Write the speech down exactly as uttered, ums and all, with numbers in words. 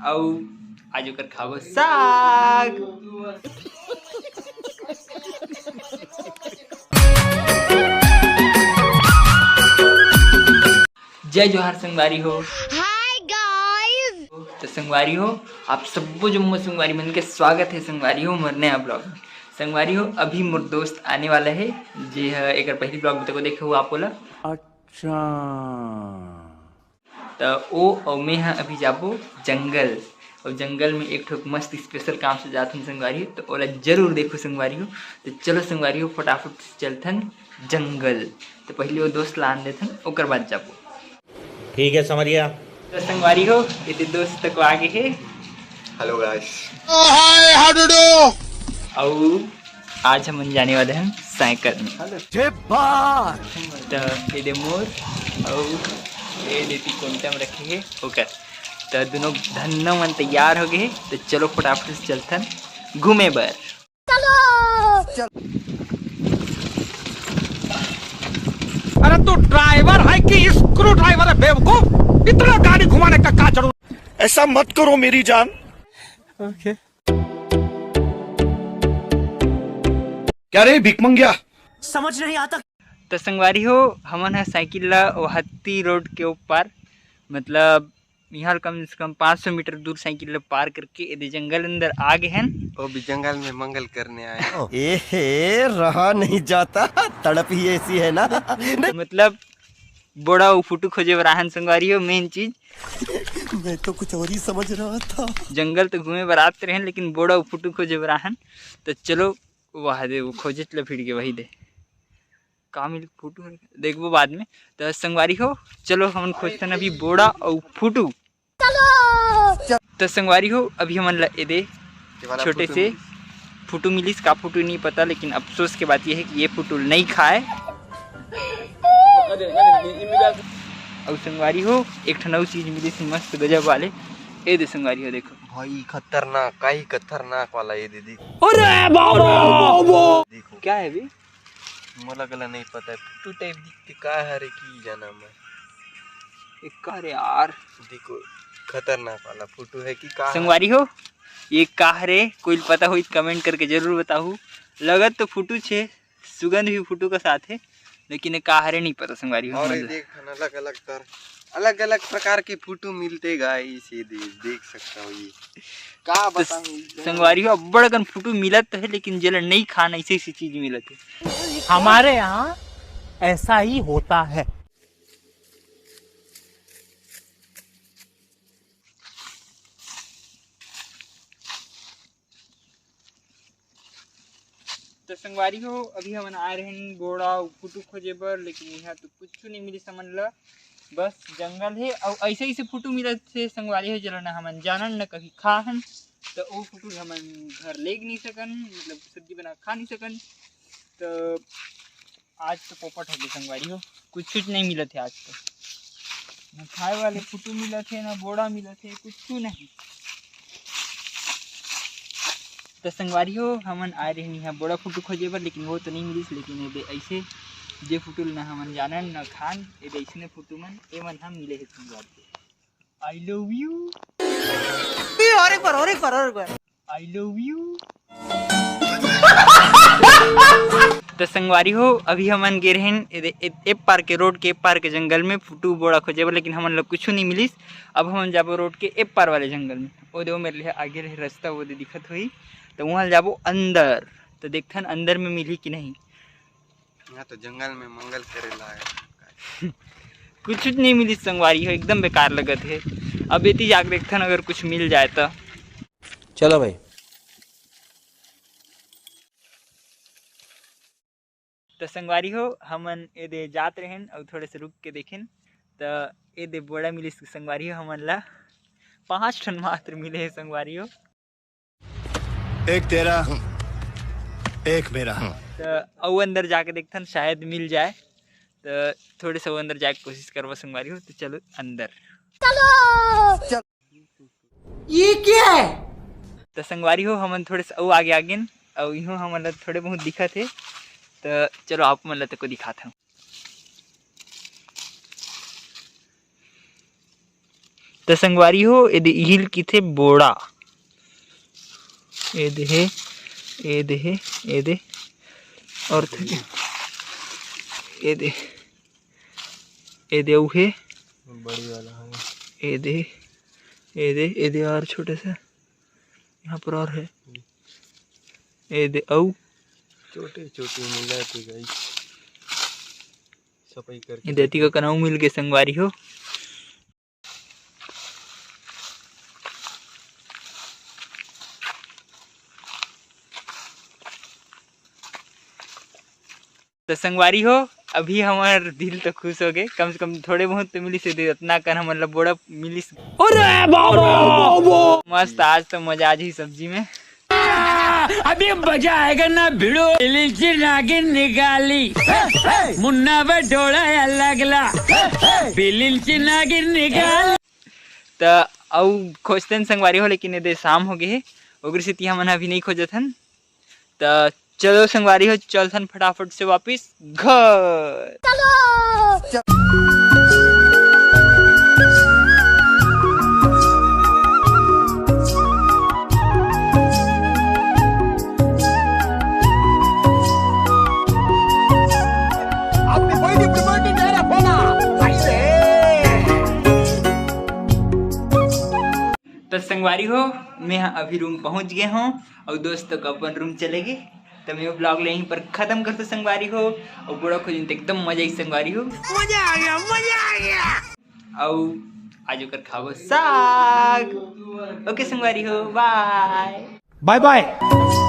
अउ आज ओकर खाबो साग। जय जोहार संगवारी हो। Hi guys। तो संगवारी हो, आप सब्बो जम्मो संगवारी मन के स्वागत है संगवारी हो मोर नया ब्लॉग में। संगवारी हो, अभी मोर दोस्त आने वाला है, जे ह एकर पहली ब्लॉग तक देखे हो आप ओला। अच्छा। त ओ अउ मैं ह अभी जाबो जंगल, अउ जंगल में एक ठो मस्त स्पेशल काम से जात हन संगवारी हो, त ओला जरूर देखो संगवारी हो। त चलो संगवारी हो, फटाफट से चलथन जंगल। त पहले वो दोस्त ला आन देथन, ओकर बाद जाबो। ठीक है समझ गया। त संगवारी हो, एदे दोस्त तक आगे हे। Hello guys। अउ आज हमन जाने वाले हन साइकिल में। त एदे मोर अउ एदे ती कोंटा में रखे हे ओकर। त दोनों धन्नो मन तैयार हो गए हे। त चलो फटाफट से चलथन घूमे बर। अरे तू ड्राइवर है कि स्क्रू ड्राइवर है बेवकूफ? इतना गाड़ी घुमाने का क्या जरूरत? ऐसा मत करो मेरी जान। क्या रे भिकमंगिया? समझ नहीं आता। त संगवारी हो, हमन ह साइकिल ला ओहत्ती रोड के ऊपर, मतलब इहाँ ले कम से कम पाँच सौ मीटर दूर साइकिल ला पार करके एदे जंगल अंदर आ गे हन। वो भी जंगल में मंगल करने आए। ए हे, रहा नहीं जाता, तड़प ही ऐसी है ना। त मतलब बोड़ा अउ फुटू खोजे बर आहन संगवारी हो, मेन चीज। मैं तो कुछ और ही समझ रहा था। जंगल तो घूमे बर आत रहेन, लेकिन बोड़ा अउ फुटू खोजे बर आहन। त चलो वाह दे, वो खोजे ल भिड़ गे वही दे। का मिल फुटू है, देखबो बाद में। त संगवारी हो, चलो हमन खोजथन अभी बोड़ा अउ फुटू। त संगवारी हो, अभी हमन ला एदे छोटे से फुटू मिलिस। का फुटू नहीं पता, लेकिन अफसोस के बात ये है कि ये फुटू नहीं खाए। अउ संगवारी हो, एक ठन अउ चीज मिलिस मस्त गजब वाले। एदे संगवारी हो, देखो भाई, खतरनाक, का ही खतरनाक वाला ये दे। अरे बाबा! देखो क्या है बे? मोला गला नहीं पता है, फुटू टाइप दिखते, का हरे की जाना मैं। एक का रे यार? देखो, खतरनाक वाला फुटू है कि का हरे? संगवारी हो, ये का हरे? कोई पता होई त कमेंट करके जरूर बताहू। लगत तो फुटू छे, सुगंध भी फुटू का साथ है, लेकिन ये का हरे नहीं पता संगवारी हो। और ये देख ना, अलग अलग तर अलग अलग प्रकार के फुटू मिलते गाइस, ये दे, देख सकता हो ये। का तो बताऊं, संगवारी हो, अब्बड़ अकन फुटू मिलत है, लेकिन जेला नहीं खाना, ऐसी ऐसी चीज मिलत है। हमारे यहाँ ऐसा ही होता है। तो संगवारी हो, अभी हमन आए रहेन बोड़ा अउ फुटू खोजे बर, लेकिन यहाँ तो कुछ नहीं मिलिस हमन ला। बस जंगल है, अउ ऐसे ऐसे फुटू मिलत हे संगवारी हो, जेला ना हमन जानन, न कभी खाहन। तो वो फुटू हमन घर ले नहीं सकन, मतलब सब्जी बना खा नहीं सकन। तो आज तो पोपट हो गए संगवारी हो, कुछ कुछ नहीं मिलत है आज तो। ना खाए वाले फुटू मिलत है, ना बोड़ा मिलत है, कुछ नहीं। तो संगवारी हो, हमन आए रहे यहाँ बोड़ा फुटू खोजे बर, लेकिन वो तो नहीं मिलिस। लेकिन ये दे ऐसे जे फुटू ल ना हमन जानन ना खान, ये दे ऐसने फुटू मन, ये मन हम मिले है संगवारी हो। I love you। और एक बार, और एक बार, और एक बार। I love you। तो संगवारी हो, अभी हमन गे रहेन ए, ए, ए पार के रोड के, ए पार के जंगल में फुटू बोड़ा खोजे बर, लेकिन हमन ला कुछ नहीं मिलिस। अब हमन जाबो रोड के ए पार वाले जंगल में। वो दे, वो मेरे लिए आगे रहे रास्ता, वो दे दिखत होही, तो वहाँ जाबो अंदर, तो देखथन अंदर में मिलही कि नहीं। यहाँ तो जंगल में मंगल करे ला है। कुछ नहीं मिलिस संगवारी हो, एकदम बेकार लगत है। अब एती जाके देखथन अगर कुछ मिल जाए तो। चलो भाई। तो संगवारी हो, हमन एदे जात रहेन अउ थोड़े से रुक के देखेन, तो एदे बोड़ा मिलिस संगवारी हो हमन ला, पाँच ठन मात्र मिले हे संगवारी हो। एक तेरा, एक मेरा। तो अउ अंदर जाके देखथन, शायद मिल जाए। तो थोड़े से अउ अंदर जाके कोशिश करबो संगवारी हो। तो चलो अंदर। ये क्या है? तो संगवारी हो, हमन थोड़े से अउ आगे आगेन, अउ इहो हमन ला थोड़े बहुत दिखत हे। तो चलो आप मन ला तको दिखात हूँ। त संगवारी हो, एदे इहिल किथे बोड़ा। एदे हे, एदे हे, एदे। और थे, एदे, एदे अउ हे। बड़ी वाला है। एदे, एदे, एदे और छोटे से। यहाँ पर और है। एदे अउ। छोटे छोटे मिला थे गाइस। सफाई करके। एदे अतिक कन अउ मिल गे संगवारी हो। त संगवारी हो, अभी हमर दिल तो खुश हो गए, कम से कम थोड़े बहुत तो मिलिस हे, अतना कन हमन ला बोड़ा मिलिस। अरे बाबा! मस्त, आज तो मजा आ जाही सब्जी में। अभी मजा आएगा ना भिड़ो। बिलिंची नागिन निकाली, मुन्ना बटोड़ा या लगला। बिलिंची नागिन निकाली। त अउ खोजतन संगवारी हो, लेकिन एदे शाम हो गए हे, ओकरे सेती हमन अभी नहीं खोजत हन। त चलो संगवारी हो, चलथन फटाफट से वापिस घर। आपने कोई भी प्रॉपर्टी नहीं रखोगा, भाई रे। त संगवारी हो, मैं ह अभी रूम पहुंच गए हूँ और दोस्त तक अपन रूम चले गए। त मैं ब्लॉग ले यहीं पर खत्म करते संगवारी हो। और बूढ़ा खोजन त एकदम मजा आई संगवारी हो। मजा आ गया, मजा आ गया। और आज ओकर खाबो साग। ओके संगवारी हो, बाय। बाय बाय।